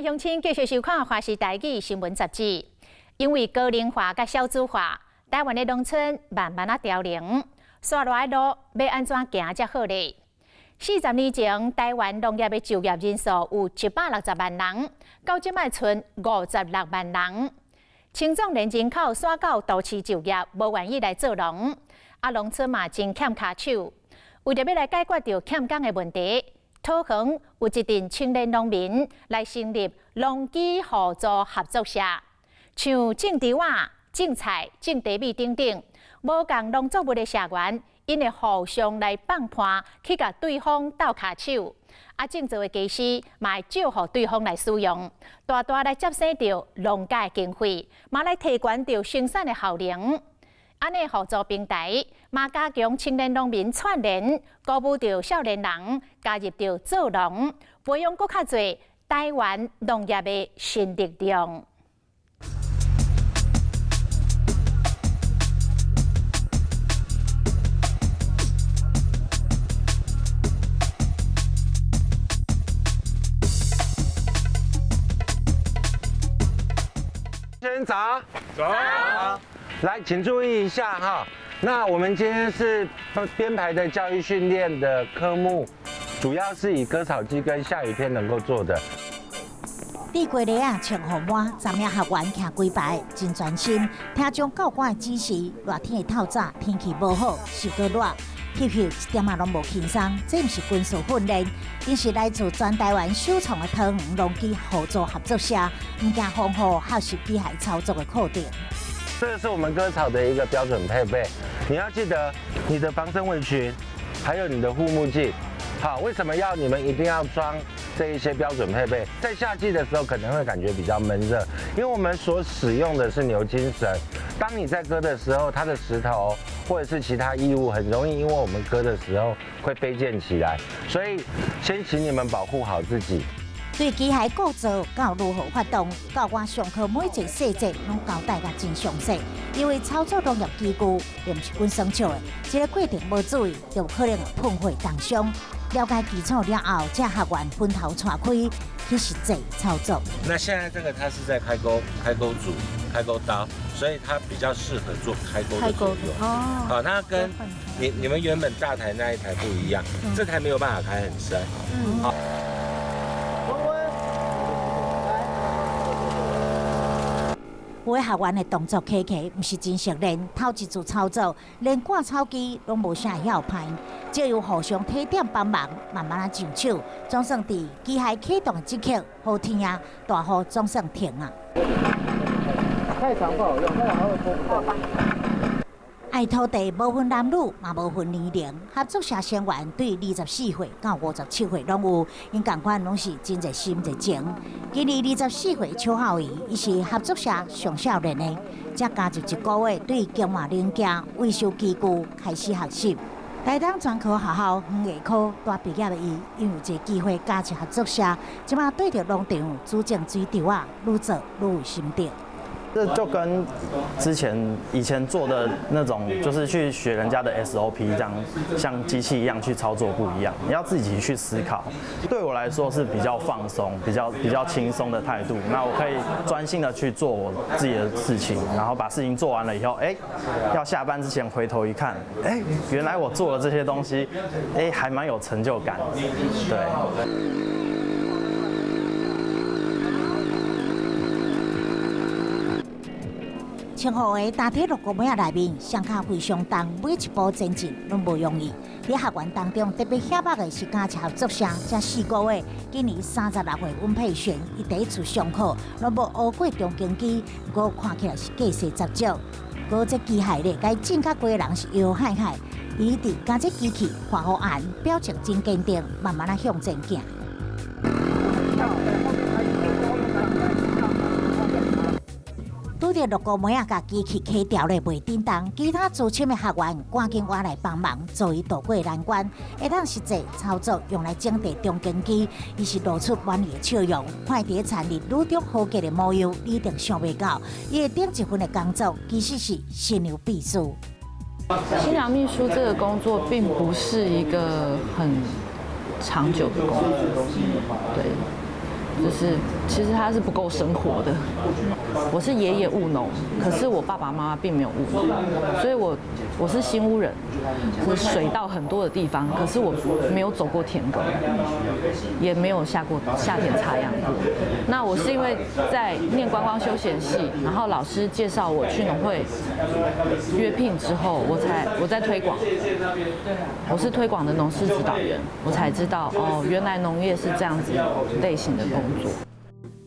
鄉親繼續收看《華視台語新聞雜誌》，因為高齡化佮少子化，台灣的農村慢慢仔凋零，紲落來的路欲按怎行才好咧？40年前，台灣農業的就業人數有160萬人，到這擺賰56萬人。青壯年人口徙到都市就業，無願意來做農，啊，農村嘛真欠跤手。為著欲來解決著欠工的問題，桃園有一陣青年農民來成立農機互助合作社，像種稻仔、種菜、種茶米等等，無仝農作物的社員，𪜶會互相來放伴，去共對方鬥跤手。啊，種造的家私嘛會借予對方來使用，大大來節省著農家的經費，嘛來提懸著生產的效能。按呢互助平台，嘛加強青年農民串聯，鼓舞著少年人加入著做農，培養閣較濟台灣農業的新力量。先早，早，來，請注意一下哈。那我們今天是編排的教育訓練的科目，主要是以割草機跟下雨天能夠做的。佇規個啊，穿雨滿，昨暝學員徛規排，真專心，聽將教官的指示。熱天的透早，天氣無好，受閣熱，翕翕一點仔攏無輕鬆。這毋是軍事訓練，𪜶是來自全台灣首創的桃園農機互助合作社，毋驚風雨，學習機械操作的課程。這個是我們割草的一個標準配備，你要記得你的防身圍裙，還有你的護目鏡。好，為什麼要你們一定要裝這一些標準配備？在夏季的時候可能會感覺比較悶熱，因為我們所使用的是牛筋繩。當你在割的時候，它的石頭或者是其他異物很容易因為我們割的時候會飛濺起來，所以先請你們保護好自己。對機械構造到如何發動，教官上課每一個細節攏交代甲真詳細。因為操作農業機具並毋是滾耍笑的，這個過程無注意，就有可能碰火重傷。了解基礎了後，才學員分頭岔開去實際操作。那現在這個它是在開溝、開溝組、開溝刀，所以它比較適合做開溝的作用。哦，好，它跟你們原本大台那一台不一樣，這台沒有辦法開很深。嗯，好。有的學員的動作起起，毋是真熟練，頭一次操作，連割草機攏無啥會曉拍，藉由互相提點幫忙，慢慢仔上手，總算佇機械啟動的這刻，好天啊，大雨總算停啊。太長不好用，太長會拖不動。愛土地無分男女，嘛無分年齡，合作社成員對24歲到57歲攏有，𪜶仝款攏是真熱心熱情。今年24歲邱浩儀，伊是合作社上少年的，才加入一個月，對更換零件、維修機具開始學習。台東專科學校園藝科大畢業的伊，因有這個機會加入合作社，這擺對著農場煮種水稻仔，愈做愈有心得。這就跟之前以前做的那種，就是去學人家的 SOP 這樣，像機器一樣去操作不一樣。你要自己去思考。對我來說是比較放鬆、比較輕鬆的態度。那我可以專心的去做我自己的事情，然後把事情做完了以後，哎，要下班之前回頭一看，哎，原來我做了這些東西，哎，還蠻有成就感。對。千戶的大體六個妹仔內面，雙跤非常重，每一步前進攏無容易。佇學員當中，特別顯目的是加入合作社這4個月，今年36歲溫佩璇，伊第一次上課，攏無學過重耕機，毋過看起來是架勢十足。閣這機械咧，共伊種較濟人是搖海海，伊佇共這機器畫予紅，表情真堅定，慢慢仔向前行。拄著六個妹仔共機器啟掉咧，袂振動，其他資深的學員趕緊倚來幫忙，助伊渡過難關。會當實際操作用來整地重耕機，伊是露出滿意的笑容。看佇咧田裡愈長好格的模樣，你一定想袂到，伊的頂一份的工作其實是新娘秘書。新娘秘書這個工作並不是一個很長久的工作，對。就是其實它是不夠生活的。我是爺爺務農，可是我爸爸媽媽並沒有務農，所以我是新屋人，是水稻很多的地方，可是我沒有走過田埂，也沒有下田插秧過。那我是因為在念觀光休閒系，然後老師介紹我去農會約聘之後，我在推廣，我是推廣的農事指導員，我才知道哦，原來農業是這樣子類型的工作。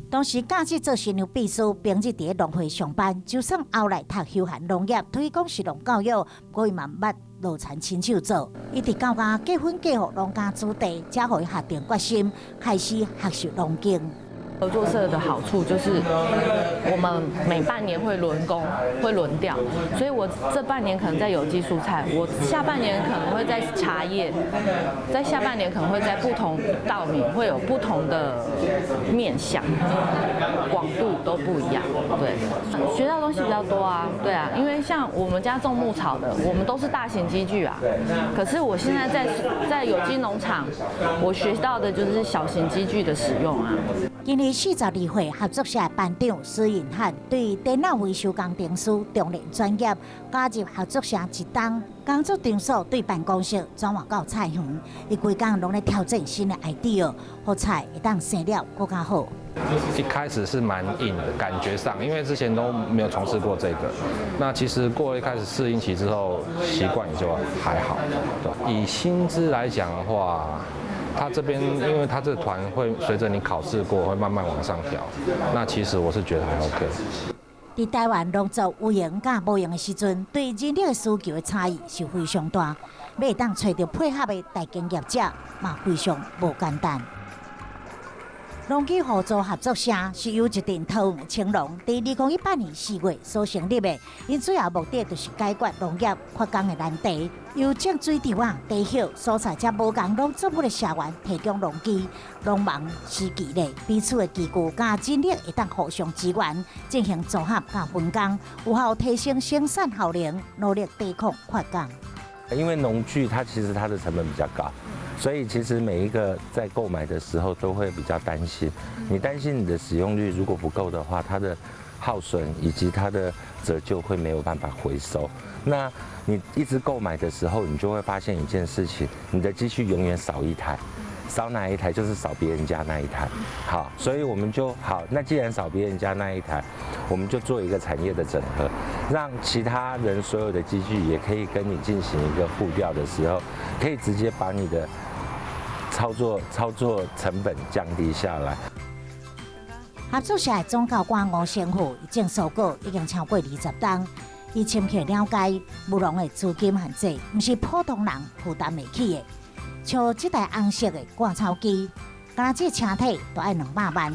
當時教職做新娘秘書，平日佇咧農會上班，就算後來讀休閒農業、推廣食農教育，過伊嘛毋捌落田親手做。一直到佮結婚嫁予農家子弟，才予伊下定決心開始學習農經。合作社的好處就是我們每半年會輪工，會輪調，所以我這半年可能在有機蔬菜，我下半年可能會在茶葉，在下半年可能會在不同稻米，會有不同的面向，廣度都不一樣。對，學到東西比較多啊，對啊，因為像我們家種牧草的，我們都是大型機具啊，可是我現在在有機農場，我學到的就是小型機具的使用啊。今年42歲，合作社班長施允漢對電腦維修工程師中練專業，加入合作社一冬，工作場所對辦公室轉換到菜園，伊規工攏咧挑戰新的 idea，予菜會當生了閣較好。一開始是蠻硬的，感覺上，因為之前都沒有從事過這個。那其實過了一開始適應期之後，習慣也就還好。對，以薪資來講的話，他這邊，因為他這個團會隨着你考試過，會慢慢往上調。那其實我是覺得還 OK。佇台灣農作有閒佮無閒的時陣，對人力的需求的差異是非常大。欲會當揣著配合的代耕業者，嘛非常無簡單。農機互助合作社是由一陣桃園的青農，佇2018年4月所成立的。𪜶主要目的就是解決農業缺工的難題，由種水稻仔、茶葉、蔬菜遮無仝農作物的社員提供農機、農忙時期咧，彼此的機具佮人力會當互相支援，進行組合佮分工，有效提升生產效能，努力對抗缺工。因為農具它其實它的成本比較高。所以其實每一個在購買的時候都會比較擔心，你擔心你的使用率如果不夠的話，它的耗損以及它的折舊會沒有辦法回收。那你一直購買的時候，你就會發現一件事情，你的機器永遠少一台，少哪一台就是少別人家那一台。好，所以我們就好，那既然少別人家那一台，我們就做一個產業的整合，讓其他人所有的機具也可以跟你進行一個互調的時候，可以直接把你的操作成本降低下來。合作社的總教官吳先富，伊種蔬果已經超過20冬，伊深刻了解務農的資金限制，毋是普通人負擔會起的。像這台紅色的割草機，干焦這車體都愛200萬；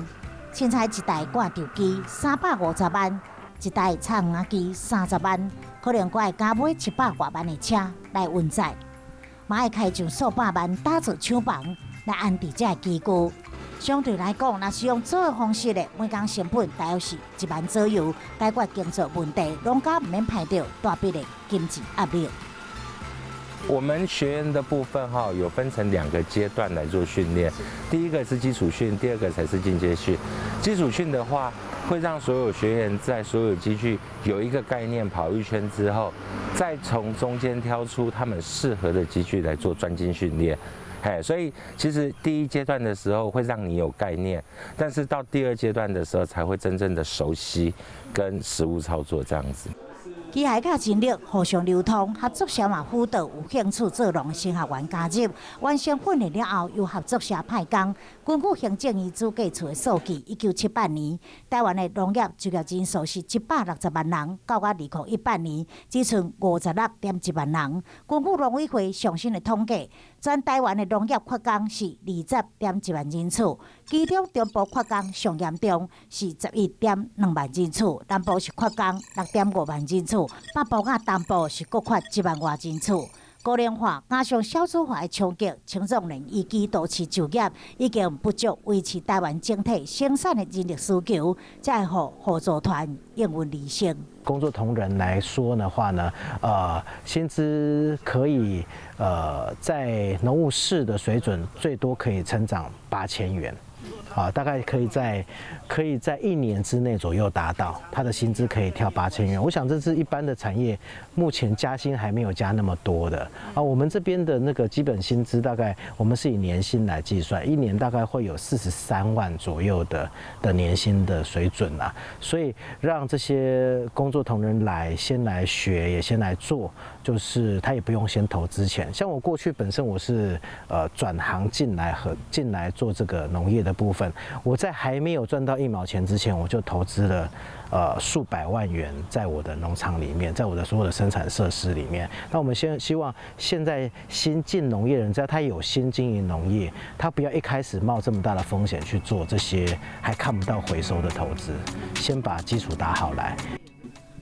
凊彩一台割稻機350萬，一台插秧機30萬，可能閣愛加買700外萬的車來運載。嘛愛開上數百萬打造廠房來安置這个機具。相對來講，若是用租的方式咧，每工成本大約是1萬左右，解決經濟問題，農家毋免排著大筆的經濟壓力。我們學員的部分哈，有分成兩個階段來做訓練，第一個是基礎訓，第二個才是進階訓。基礎訓的話，會讓所有學員在所有機具有一個概念，跑一圈之後，再從中間挑出他們適合的機具來做專精訓練。嘿，所以其實第一階段的時候會讓你有概念，但是到第二階段的時候才會真正的熟悉跟實務操作這樣子。機械佮人力互相流通，合作社嘛輔導有興趣做農的新學員加入，完成訓練了後，由合作社派工。根據行政院主計處的數據，1978年台灣的農業就業人數是160萬人，到2018年只剩56.1萬人。根據農委會上新的統計，全台灣的農業缺工是20.1萬人次，其中中部缺工上嚴重，是11.2萬人次，南部是缺工6.5萬人次，北部佮東部是閣缺1萬外人次。高齡化加上少子化的衝擊，青壯年移居都市就業已經不足維持台灣整體生產的人力需求，才會予互助團應運而生。工作同仁來說的話呢，薪資可以在農務士的水準最多可以成長8000元。啊，大概可以在一年之內左右達到，他的薪資可以跳8000元。我想這是一般的產業目前加薪還沒有加那麼多的啊。我們這邊的那個基本薪資大概我們是以年薪來計算，一年大概會有43萬左右的年薪的水準啦。所以讓這些工作同仁來先來學，也先來做，就是他也不用先投資錢。像我過去本身我是轉行進來做這個農業的部分，我在還沒有賺到一毛錢之前，我就投資了數百萬元在我的農場裡面，在我的所有的生產設施裡面。那我們先希望現在新進農業人，只要他有心經營農業，他不要一開始冒這麼大的風險去做這些還看不到回收的投資，先把基礎打好來。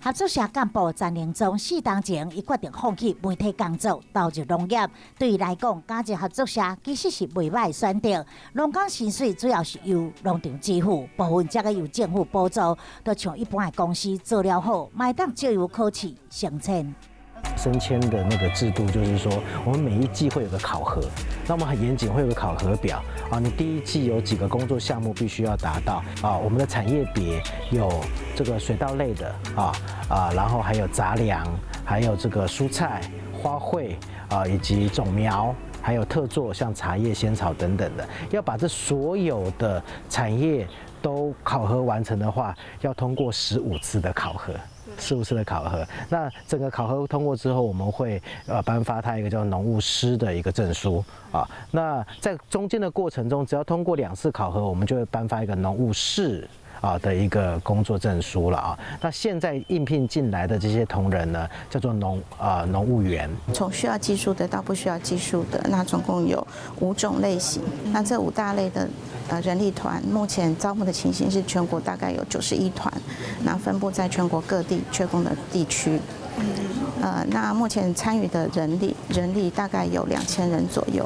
合作社幹部陳寧忠4冬前，伊決定放棄媒體工作，投入農業。對伊來講，加入合作社其實是袂䆀選擇。農工薪水主要是由農場支付，部分則閣由政府補助。就像一般的公司做了好，嘛會當藉由考試升遷。升遷的那個制度就是說，我們每一季會有個考核，那我們很嚴謹，會有個考核表啊。你第一季有幾個工作項目必須要達到啊。我們的產業別有這個水稻類的啊，然後還有雜糧，還有這個蔬菜、花卉啊，以及種苗，還有特作像茶葉、仙草等等的，要把這所有的產業都考核完成的話，要通過15次的考核。15次的考核，那整個考核通過之後，我們會頒發他一個叫農務師的一個證書啊。那在中間的過程中，只要通過兩次考核，我們就會頒發一個農務士啊的一個工作證書了啊。那現在應聘進來的這些同仁呢，叫做農務員。從需要技術的到不需要技術的，那總共有五種類型。那這五大類的人力團，目前招募的情形是全國大概有91團，那分布在全國各地缺工的地區。那目前參與的人力大概有2000人左右。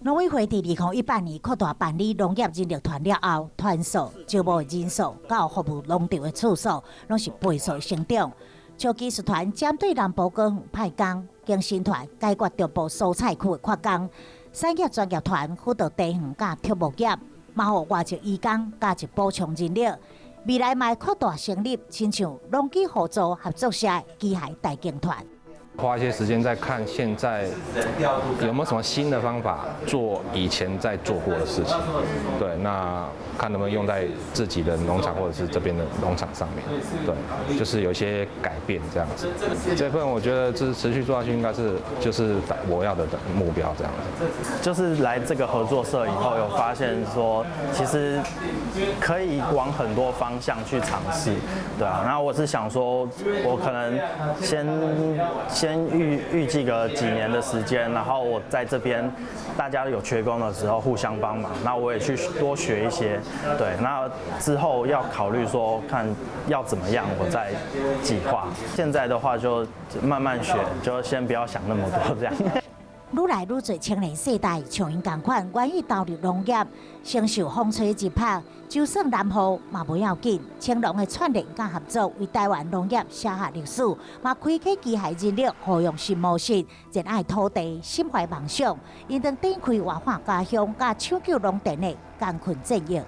農委會佇2018年擴大辦理農業人力團了後，團數、招募人數、到服務農場的次數，攏是倍數成長。像技術團針對南部高園派工，更新團解決中部蔬菜區的缺工，產業專業團輔導地園佮畜牧業，嘛予外籍移工加入補充人力。未來嘛會擴大成立，親像農機互助合作社機械代耕團。花一些時間在看現在有沒有什麼新的方法做以前在做過的事情，對，那看能不能用在自己的農場或者是這邊的農場上面，對，就是有一些改變這樣子。這份我覺得這持續做下去應該是就是我要的目標這樣子。就是來這個合作社以後，有發現說其實可以往很多方向去嘗試，對啊。然後我是想說，我可能先預計個幾年的時間，然後我在這邊大家有缺工的時候互相幫忙，那我也去多學一些，對，那之後要考慮說看要怎麼樣，我再計劃。現在的話就慢慢學，就先不要想那麼多這樣。愈來愈濟青年世代像𪜶仝款，願意投入農業，承受風吹日曬，就算淋雨嘛無要緊。青農的串聯佮合作，為台灣農業寫下歷史，嘛開啟機械人力互用新模式。熱愛土地，心懷夢想，𪜶當展開活化家鄉佮搶救農田的艱困戰役。